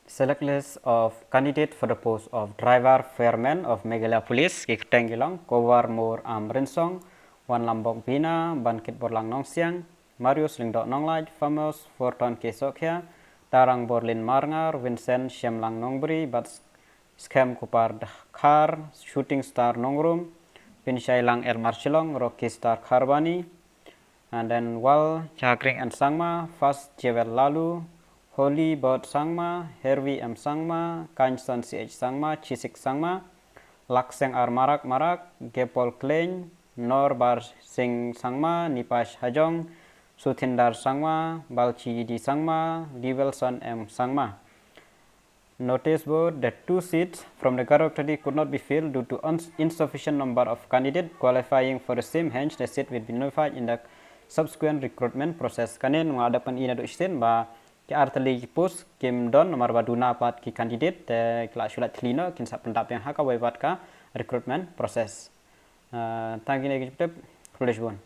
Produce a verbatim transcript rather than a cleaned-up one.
Select list of candidate for the post of driver fireman of Meghalaya Police. Ki kyrteng ki long Kowarmor Amrinsong, Wanlambok Bina, Bankitborlang Nongsiang, Marius Lyngdoh Nonglait, Famous Forton K Sokhia, Tarang Borlin Marngar, Vincent Shemlang Nongbri, bad Skhem Kupar Dkhar, Shooting Star Nongrum, Pinshailang Elmar Shillong, Rocky Star Kharbani, and then Wal Chakring and Sangma, First Jewel Lalu, Holy Bird Sangma, Hervi M Sangma, Kanson C H Sangma, Chisik Sangma, Lakseng R Marak Marak, Gepol Klein, Norbar Singh Sangma, Nipash Hajong, Suthindar Sangma, Balchi D Sangma, Liwelson M Sangma. Notice board, the two seats from the Garo Tradi could not be filled due to uns- insufficient number of candidates qualifying for the same, hence the seat will be notified in the subsequent recruitment process. Kane nga da pan ina do shisien ba ki artylli ki post kim don namar ba duna pat ki candidate te ki la shu lait thylli noh, kin sa pyndap biang ha kawei pat ka recruitment process. Uh, tang kine ki jingtip, khublei shibun.